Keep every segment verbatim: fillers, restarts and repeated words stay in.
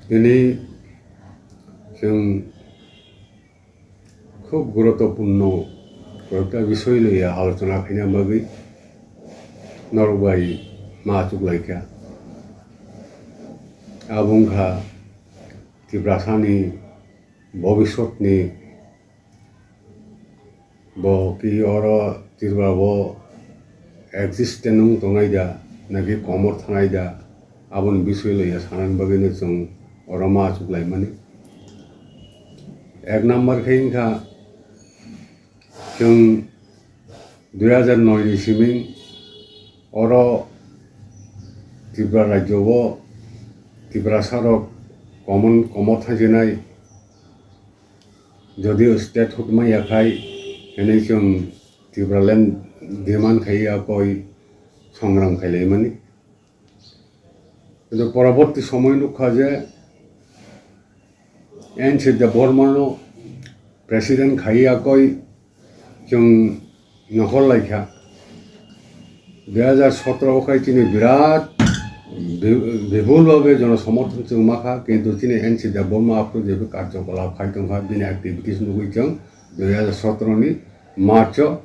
Tini chwng khub guruttopurno koyekta bisoi loi alochona khaina bagwi norok bai ma achuk lai kha. Abo wngkha Tiprasani bobiswtni Bo ki oro Tripura bo existence wng tongnai da, naki komor thanai da, aboni bisoi loi ya sanani bagwi no chwng oro ma achuk lai mani. Ek number khe wngkha chwng dui hajar noi ni simi oro Tripura rajyo o Tiprasa rok komon, komor thang jinai. Jodio state hukma yakhai, hwnwi chwng Tipraland demand khai ya koi songrang khai lai mani. Kintu poroborti somoy nukha je N C Debbarma no president khai ya koi chwng nokhor lai kha. Dui hajar sotro o khai chini birat bi-, bipul bhabe jono somorthon chwng ma kha, kintu chini N C Debbarma aphuru je karjokolap khai tong kha, bini activities nugwi chwng dui hajar sotro ni March o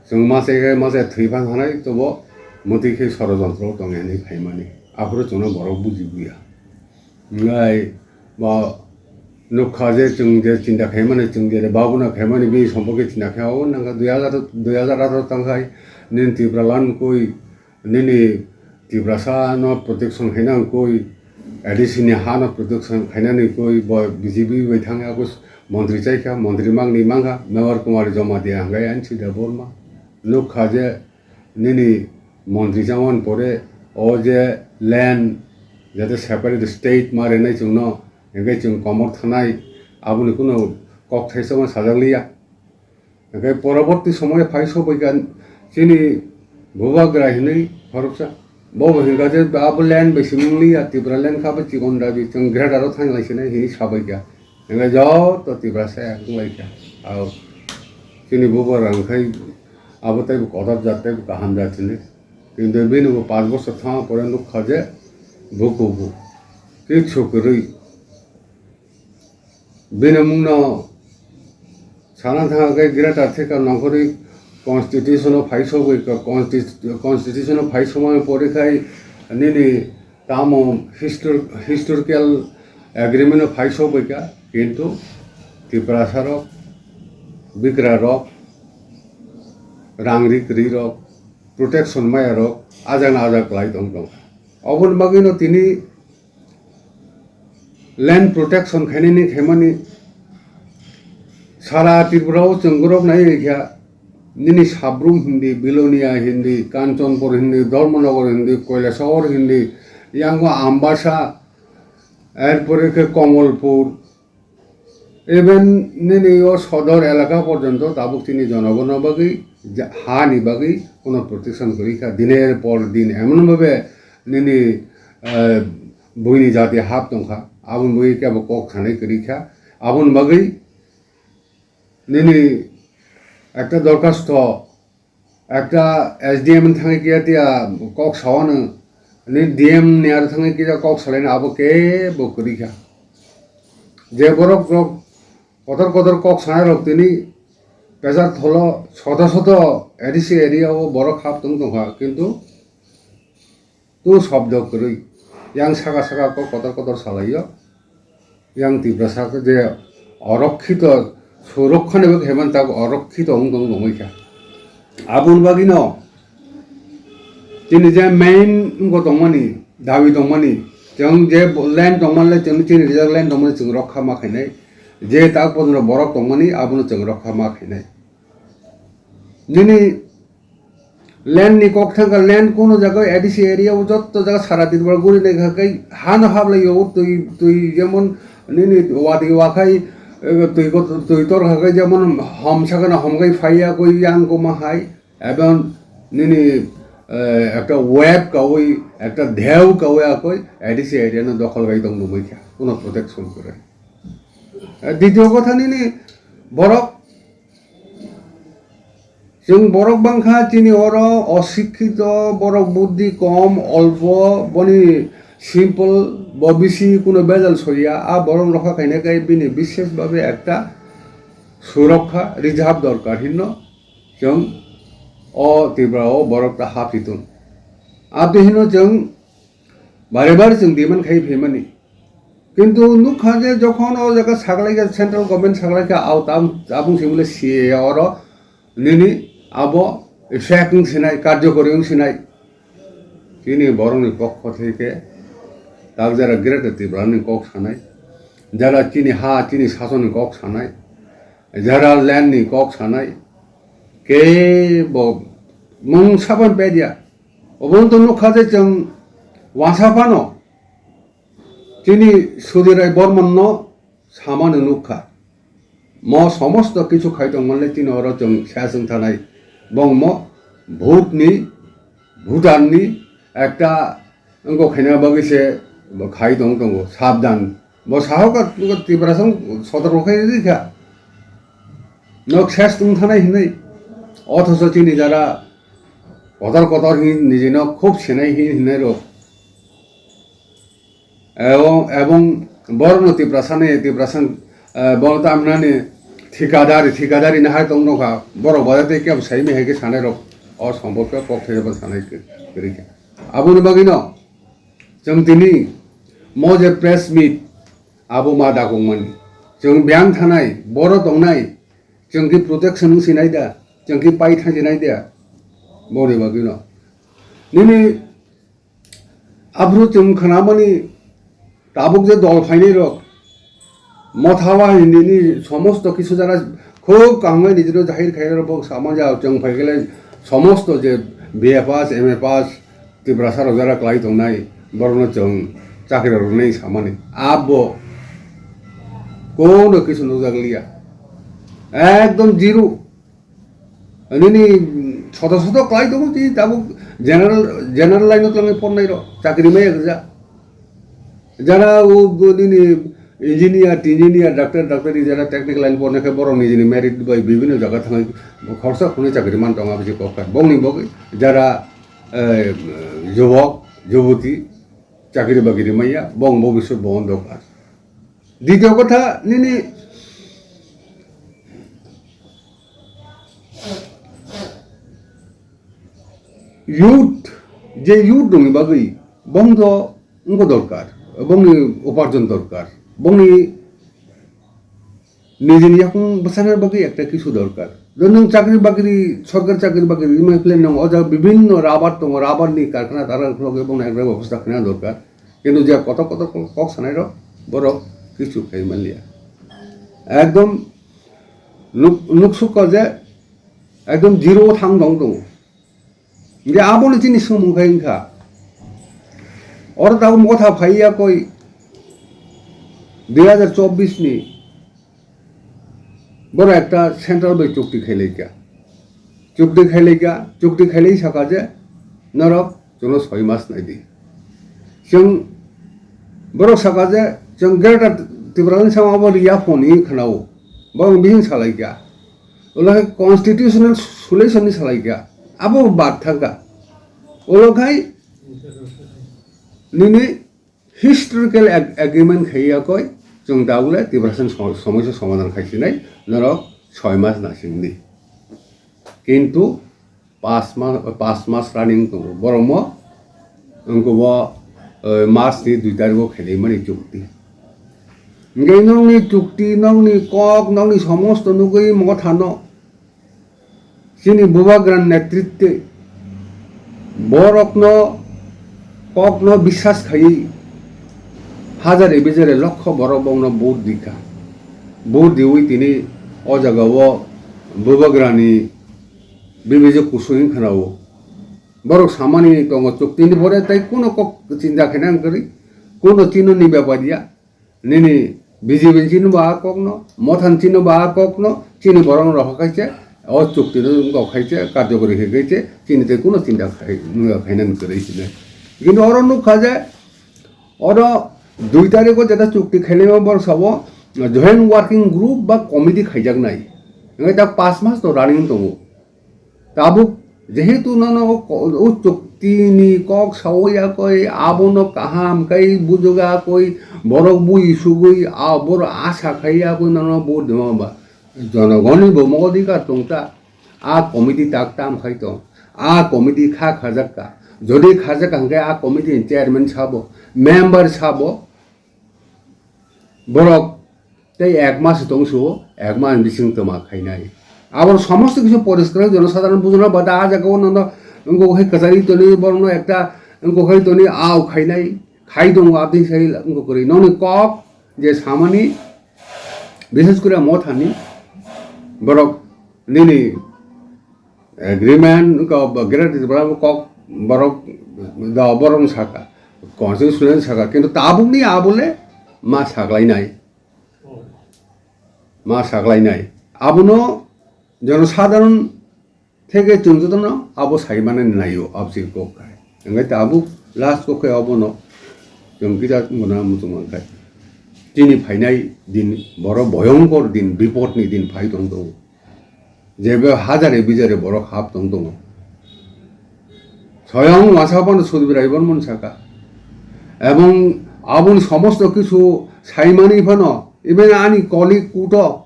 chwng ma chai khai ma chai thwi phan hanai, tobo mwtwi khe sorojontro tong ya hinwi phaimani. Aphuru chwngno borok buji buya. Ngai bo nukha je chwng je chinta khaimani, chwng je babuna khaimani, bini somporke chinta khe o nangkha dui hajar, dui hajar atharo tangkhai nini Tipraland koi, nini Tiprasa no protection khaina koi, A D C ni ha no protection khainani koi, bo B J P bai thangya koi montri chaikha, montri mangni mangkha, Mevar Kumar Jamatia hwnkhai N C Debbarma. Nukha je nini montri chamani pore o je land jate separate state ma renai chwngno, hwnkhe chwng komor thanai, aboni kuno kok thaisa ma sajak liya. Hwnkhe poroborti somoyo phai sobaikha chini bubagra hinwi khoroksa. Bo bo hwnkha je abo land bai simi wng liya, Tipraland kha bo chikon dabi, chwng greater o thang lai sinai hinwi sabaikha. Hwnkhe joto Tiprasa wng laikha. Ao chini bubagra hwnkhe abo teibo kotor jat, teibo kaham jat hinwi. Kintu bini bo panch bosor thangma pore nukha je bukubu kichu kwrwi. Bini mungno sana thangkhe greater theka nongkhorwi constitution o phai sogwi, consti-, constitution o phai somani pore khai nini tamo histor-, historical agreement o phai sogwi kha, kintu Tiprasa rok, bikra rok, rang ri kwrwi rok, protection maya rok ajak na ajak kwlai tong tong. Oboni bagwi no tini land protection khainani khaimani sara Tripura o chwng borok nai rikha, nini Sabrum hindi, Bilonia hindi, Kanchanpur hindi, Dharmanagar hindi, Kailasahar hindi, yango Ambasa, erpore khe Kamalpur, even nini o sodor elaka porjonto tabuk chini jonogono bagwi ja-, ha ni bagwi kuno protection kwrwi kha. Diner por din emon bhabe nini, eh, buini jati hap tongkha, aboni bagwi kebo kok sanai kwrwi kha. Aboni bagwi nini ekta dorkhasto Ekta S D M thangwi kiya tiya kok sawano, ni D M ni aro thangwi kiya kok salaino abo kebo kwrwi kha. Je borok rok kotor kotor kok sanai rok tini pechar tholo soto soto A D C area o borok hap tong tongkha, kintu Tu shobdo kwrwi. Yang saka saka kok kotor kotor salaio. Yang Tiprasa khe je orokkhito, sorokkhani bo kheman tak orokkhito wng tong tongwi kha. Aboni bagwino chini je main wngkha tongmani, dabi tongmani, chwng je land tongmani le chwng chini rijak land tongmani chwng rokha ma khainai. Je tak bojono borok tongmani abono chwng rokha ma khainai. Nini Land ni kok thangkha, land kuno jaga A D C area o jotto jaga sara Tripura guri nai kha kai hano hablai o twi, twi jemon nini wadi wakhai, eh, twi ko, twi tor kha kai jemon hom sakana hom kai phaiya koi yang ko ma hai, ebong nini, eh, ekta web kawi, ekta dheu kawi akoi A D C area no dokhol kai tong nungwi kha, kuno protection kwrwi. Eh, ditiyo kotha nini borok Chwng borok bangkha chini oro osikkito, borok buddhi kom, olpo, boni simple, bo bisi kuno bejal soya, a borok rokha khaina khe bini bishes babe ekta surokha reserve dorkar hinno chwng o Tripura o borok ta hapitun. Abdi hinno chwng bare bare chwng demand khai phaimani. Kintu nukha je jokhon o jaga saklaikha, central government saklaikha, au tam, tabung se bole C A A oro nini abo effect wng sinai, karjokori wng sinai. Chini borokni pokho theke tak jara Greater Tripura ni kok sanai, jara chini ha, chini sasoni kok sanai, jara land ni kok sanai, kebo mung saban pedia. Obo to nukha je chwng wasa phano chini Sudhir Rai Borman no samani nukha. Mo somosto kichu khai tongmani chini oro chwng seswng thanai. Bongmo vote ni, voter ni ekta wngkok khaina bagwi se bo khai tong tongo, sabdan. Bo sahoka Tiprasa sotorko khai rikha. Nok ses tong thanai hinwi. Othoso chini jara kotor kotor hin nijino khub sinai hin hinai rok. Ebong, ebong borokno Tiprasani, Tiprasa, eh, borok tamhinani thikadari, thikadari nahai tong nokha, borok bajate kebo saimi hai khe sanai rok, o somporke kok thai bo sanai kwrwi kha. Aboni bagwino chwng tini mo je press meet abo ma dakongmani. Chwng biyang thanai, boro tongnai, chwng ki protection wng sinai da, chwng ki pai thang sinai da, boni bagwino. Nini Aphuru chwng khnamani tabuk je dol phainai rok, motha wa hindi ni somosto kisu jara khub kaham bai nijino jahir khai rok bo sama ja chwng phai khe lai somosto je B A pass, M A pass, Tiprasa rok jara klai tongnai borokno chwng chakri rok rwnai samani. Abo kono kisu nukjak liya. Ekdom zero. Nini soto soto klai tongo tini tabuk general, general line o tongo pornai rok chakri maya gja. Jara o bo nini engineer, engineer, doctor, doctor, jara technical line pornai khe borok nijini merit bai bibhinno jaga thangwi khoroksa khoroknwi chakri man tongo aboni kok kha. Bongni bogwi jara, eh, jubok, juboti chakri bakri maya, bong bobiswt bo on dokar. Dityo kotha nini youth, je youth dongni bagwi bong do wngkha dorkar, bongni uparjon dorkar, bongni nijini yakung bwsana bagwi ekta kisu dorkar. Do nwng chakri bakri, sorkar chakri bakri rimai phle nwng o jaga bibhinno rabar tongo, rabar ni karkhana tara khulogwi bongni ekta bebosta khaina dorkar. Kintu je kotor kotor kok sanai rok borok kisu khai manliya. Ekdom nuk-, nuksukha je ekdom zero o thang tong tongo. Hingke aboni chini swngmung khai wngkha. Oro tabuk motha phaiya koi dui hazar chobbish ni Borok ekta central bai chukti khailaikha. Chukti khailaikha, chukti khailai saka je norok chwngno soi mas naidi. Chwng borok saka je chwng Greater Tipraland sama obo riya phone hinwi khwnao. Borok bihing salaikha. Ulo hai constitutional solution ni salaikha. Abo bad thangkha. Ulo khai nini historical ag-, agreement khaiya koi, chwng daule Tiprasani som-, somoisa somadhan khaisinai, norok soi mas nasingdi. Kintu pas ma-, pas mas running tongo. Borokmo wngkha bo, eh, March ni dui tarikh o khlaimani chukti. Hingke nokni chukti, nokni kok, nokni somosto nugui mothano Chini Bubagrani netritwe borokno kokno biswas khaiwi hajare bijare lokho borok bongno vote dikha. Vote diwi tini o jagao Bubagrani bibijok kusu wng khanao. Borok samani tongo chuktini pore tei kuno kok chinta khaina wng kwrwi, kuno chino ni bepar ya. Nini B J P ni chini bo a kokno, Motha ni chini bo a kokno, chini borok rok khaise, o chukti no wngkok khaise, karjokori khe khaise, chini tei kuno chinta khai, khainani kwrwi sinai. Kintu oro nukha je, oro dui tarikh o jeta chukti khailai borok sabo, joint working group ba committee khaijaknai. Hingke ta pas mas to running tongo. Tabuk Jehetu nono o ko-, o chukti ni kok sawi yakoi, abono kaham kai bujuga koi, borok bui sugui, a, borok asa khai yakoi nono vote dima ba. Jonogoni bo mogodikar tongta, a committee tak tam khai tong, a committee kha khajak ka. Jodi khajak ka hwnkhe a committee ni chairman sabo, member sabo, borok tei ek mas tong su, ek mas bising toma khainai. Abo somosto kisu poriskar jonosadharon bujuna bada a jaga o nono wngkok hai kwchari toni borokno ekta wngkok hai toni au khainai, khai tongo abdi sai wngkok kwrwi. Noni kok je samani bises kore mothani borok nini agreement wngkha, great Tripura kok borok da borok saka, constitution saka, kintu tabukni abole ma saklainai, ma saklainai. Abono jonosadharon theke chwng jotono abo sai manani naio, aboni kok khai. Hingke tabuk last kok khai abono chwng kisa mona muchung mankhai. Chini phainai din boro boyongkor din, bipodni din phai tong tongo. Jebe hajare bijare borok hap tong tongo. Soyong wasa phano Sudbir Rai Bormon saka. Ebong aboni somosto kisu saimani phano, even ani colleague kuto,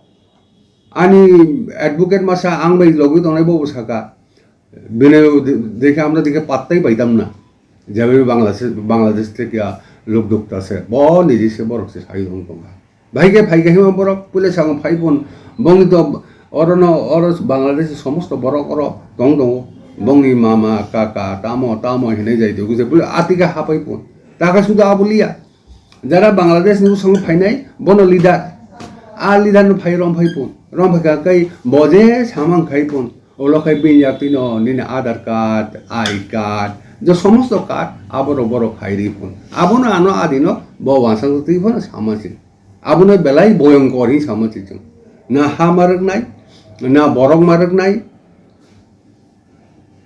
ani advocate masa ang bai logwi tongnai bobo saka. Bini de-, dekhe amra dekhe pattai paitam na. Jebe Bangladesh, Bangladesh theke lok dukta se. Bo niji se borok se sai tong tonga. Bhai khe phai khe hima borok, puila sango phai pun, bongni to oro no, oro Bangladesh somosto borok oro tong tongo, bongni mama, kaka, tamo, tamo hinui jai tongo, je puila atika hapai pun, taka suda abo liya, jara Bangladesh ni bosong phainai, bono leader, a leader no phai rom phai pun, rom phai kha kai bo je samang khai pun, ulo khai bini yak tino nini Aadhaar card, I card, je somosto card, abo rok borok khai ri pun, abono ano adino bo wansang twi phano sama se. Abono belai boyongkor hin sama se chwng. Na ha ma rwknai, na borok ma rwknai.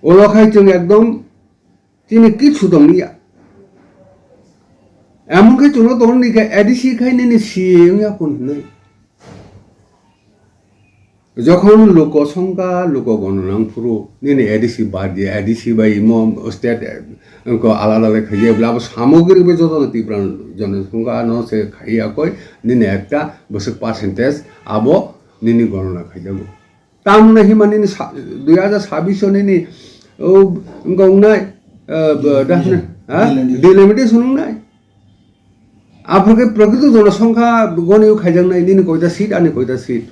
Olo khai chwng ekdom chini kichu tong liya. Emon khai chwngno tong ni khe A D C khai nini C A wngya kun hinwi. Jokhon luko songkha, luko gono nang phuru, nini A D C baad diya, A D C bai imo state, eh, ko alada alada khaiya, bla abo samogri bai joto no Tipra jono songkha no se khaiya koi, nini ekta bwswk percentage abo nini gonona khaijago. Tamoni hima nini sa-, dui hajar sabbish o nini, o, wngkha wngnai, eh, bo-, Delimitation. Daphne, ha? Delimitation. Delimitation wngnai. Aphuru khe prokrito jonosongkha goni o khaijaknai, nini koita seat, ani koita seat.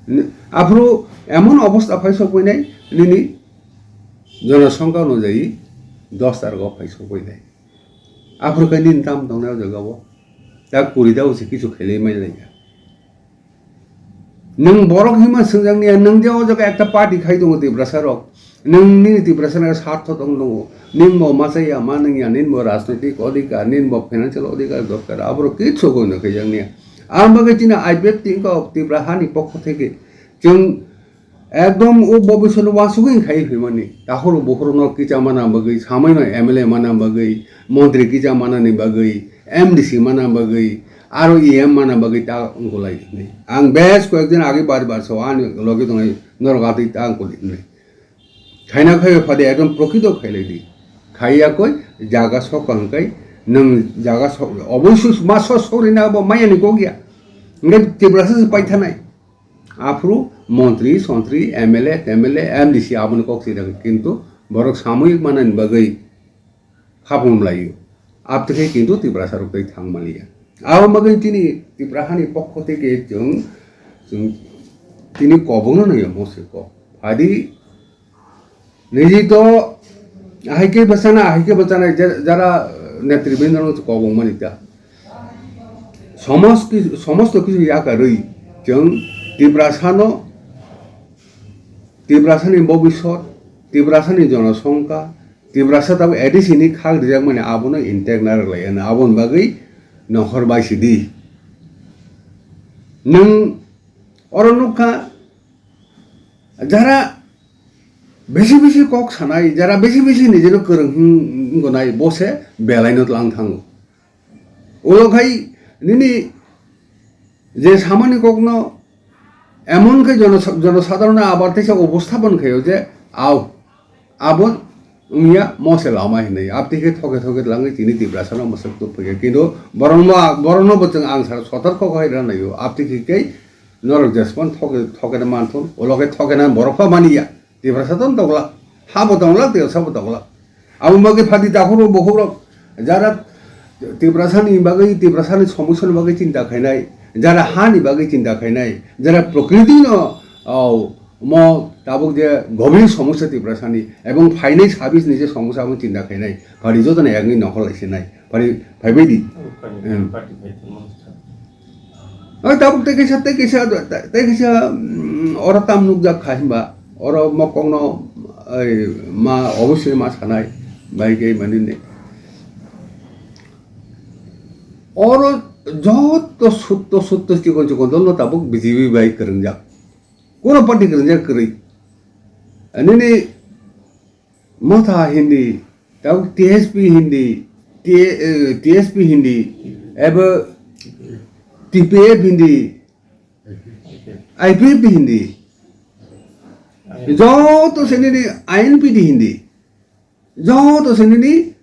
Ni-, aphuru emon obostha phai sokpainai, nini jonosongkha onujai dos tarik o phai sokpainai. Aphuru khe nini tam tongnai o jaga o. Ta kuri da usi kichu khailai mai laiya. Nwng borok hima swngjak niya, nwng je o jaga ekta party khai tongo Tiprasa rok, nwng nini Tiprasa ni sartho tong tongo, nini bo machaya ma nungya, nini bo rajnoitik odhikar, nini bo financial odhikar dorkar, aborok kichu goino khaijak niya. Ang bagwi chini I P F T wngkha Tipra hani pokho theke chwng ekdom o bobiswt wasugwi khai phaimani, tahoro bukhurokno kicha mana bagwi, samaino M L A mana bagwi, montri kicha manani bagwi, M D C mana bagwi, aro E M mana bagwi ta wngkholai hinwi. Ang bes koyekdin age bar bar sao ani loge tongnai norok atwi ta wngkholai hinwi. Khaina khaiwi phadi ekdom prokrito khailai di. Khaiya koi jaga sok hwnkhai nwng jaga sok oboisoi ma sok sok rina bo mayani kok ya. Hwnkhe Tiprasa se paithanai. Aphuru montri, sontri, M L A, T M L A, M D C aboni kok sida kintu borok samoyik manani bagwi khapung laio. Abtwkhe kintu Tiprasa rok tei thang manliya. Abo bagwi chini Tipra hani pokho theke chwng, chwng tini kobongno naiya mose kok. Phadi niji to ahai khe bwchana, ahai khe bwchana, je-, jara netribrindono kobong mani ta. Somos ki-, somosto kisu yakarwi chwng Tiprasano, Tiprasani bobiswt, Tiprasani jonosongkha, Tiprasa tabuk A D C ni khak rijakmani abono intact narwk lai, ano aboni bagwi nokhor bai sidi. Nwng oro nukha, jara bisi bisi kok sanai, jara bisi bisi nijino kwrwng hwn-, wngkha nai, bo se belaino tlang thango. Ulo khai nini je samani kokno emon khe jono-, jonosadharono abar teisa uposthapon khaio je, "Ao, Abo wngya mose lama hinwi. Abtwi khe thoke thoke langwi tini Tiprasano mwswk tubphaiya. Kintu borokno, borokno bo chwng ang sara sotorko khai rwnaio. Abtwi khe kei norok jespan thoke, thokena manthun. Ulo khe thokena borok pha maniya. Tiprasa tong tongla. Ha bo tongla, Tiprasa bo tongla. Abo bagwi phati takhurok bukhukrok jara Tiprasani bagwi, Tiprasani somosyani bagwi chinta khainai, jara hani bagwi chinta khainai, jara prokriti no, o, mo tabuk je gobir somosya Tiprasani ebong phainai sabis ni je somosya abo chinta khainai, phari jotono ekni nokhol laisinai, phari phaibai di. Em. Oi, tabuk tei kaisa, tei kaisa, tei kaisa, mm, oro tam nukjak kha himba, oro mokokno, oi, ma, obosoi ma sanai, bai khe mani ni. Oro joto sutto, sutto chikon chikon dol no tabuk B J P bai kwrwngjak. Kono party kwrwngjak kwrwi. Nini Motha hindi, tabuk T S P hindi, T-, eh, T S P hindi, ebo T P F hindi, I P F hindi, joto se nini I N P D hindi, joto se nini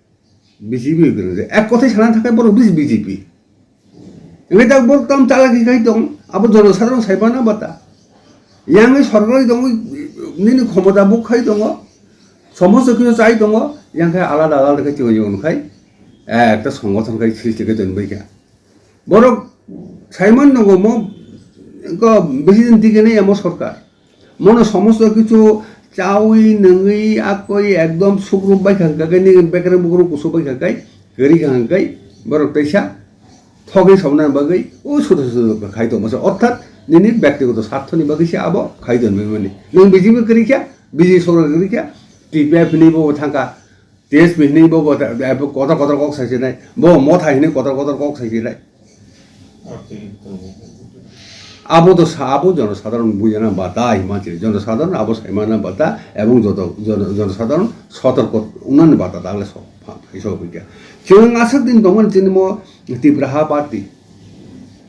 B J P kwrwngjak. Ek kothai sana thakai borok bisi B J P. Hingke tak borok tam chalaki khai tong, abo jono sadharong sai mano bata. Yang sorkari tongwi nini khomota buk khai tongo, somosto kisu chai tongo, yang khai alada alada khai chikon chikon khai, eh, ekta songothon khai sristi khai tongbai kha. Borok saiman nongo mo, ko besi din tige nei amo sorkar. Mono somosto kichu chawi nungwi akoi ekdom sukrum bai kha kai ni bekreng bukrung kusu bai kha kai, gari kha kai, borok teisa thogwi somna bagwi o sudu sudu khai tongma se. Orthat nini bektigoto sarthoni bagwi se abo khai tongmani. Nung B J P kwrwi kha, B J P sorkar kwrwi kha, T P F ni bo thangka, T S P hinwi bo, bo, bo kotor kotor kok sai sinai, bo Motha hinwi kotor kotor kok sai sinai. Abo to sa, abo jonosadharon bujana bata hima chini, jonosadharon abo saimana bata, ebong joto jono-, jonosadharon sotorko unani bata tagle so, pha-, phaiso hwnkhe. Chwng aswk din tongmani chini mo Tipra ha party.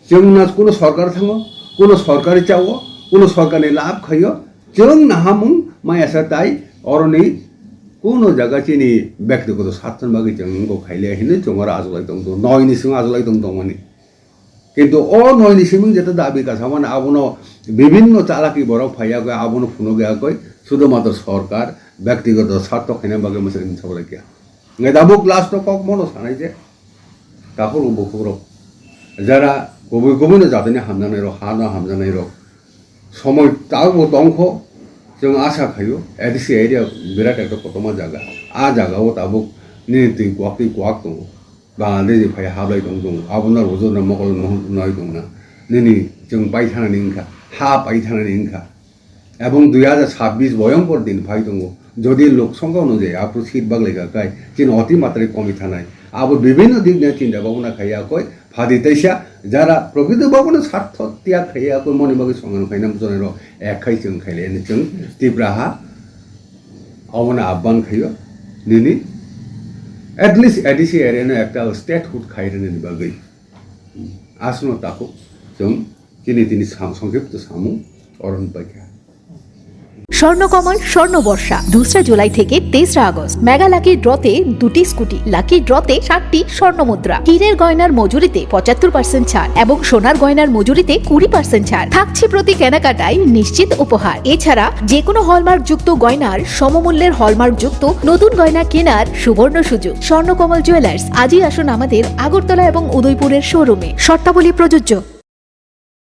Chwng na kuno sorkar thango, kuno sorkari chao, kuno sorkarni labh khaio, Chwng nahamung maya sa tai oroni kuno jaga chini bektigoto sarthoni bagwi chwng wngkok khaile hinwi chwng oro ajolai tong tongo, noi ni simi ajolai tong tongmani. Kintu o noi ni simi jeta dabi kasamani abono bibinno chalaki borok phaiya koi abono phunukya koi sudhumatro sorkar bektigoto sartho khaina bagwi mwswk ni sabalai kya. Ngai tabuk last o kok mono sanai je takhuk bukhuk rok jara kubui kubui no jatini hamjaknai rok ha no hamjaknai rok Somoi tabukbo tongkho, chwng asa khaio, A D C area birat ekta kotorma jaga. A jagao tabuk nini twi kwak twi kwak tongo. Bangladeshi phai hablai tong tongo. Abono rwjak na mokol no noi tongna. Nini chwng paithanani wngkha, ha paithanani wngkha. Ebong dui hajar sabbish boyongkor din phai tongo. Jodi Lok Songkha onujai aphuru seat baglai kha kai, chini oti matrai komi thanai. Abo bibhinno dik niya chinta bhabna khaiya koi, Phadi teisa jara prokrito bhabono sartho tiyag khaiya koi moni bagwi songrang khaina muchunai rok ek khai chwng khaile ani chwng Tipra ha obono abban khaio nini at least A D C area no ekta statehood khairani bagwi aswkno takhuk chwng chini tini sam-, songkhipto samung oron paikha. Swarnakamal স্বর্ণ বর্ষা দুসরা জুলাই থেকে তেসরা August. Mega lucky ড্রতে দুটি scooty, lucky ড্রতে সাতটি স্বর্ণ মুদ্রা, হীরের গয়নার মজুরিতে পঁচাত্তর পার্সেন্ট ছাড় এবং সোনার গয়নার মজুরিতে কুড়ি পার্সেন্ট ছাড় থাকছে প্রতি কেনাকাটায় নিশ্চিত উপহার। এছাড়া যে কোনো হলমার্কযুক্ত গয়নার সমমূল্যের হলমার্কযুক্ত নতুন গয়না কেনার সুবর্ণ সুযোগ। স্বর্ণকমল জুয়েলার্স, আজই আসুন আমাদের আগরতলা এবং উদয়পুরের শোরুমে। শর্তাবলী প্রযোজ্য।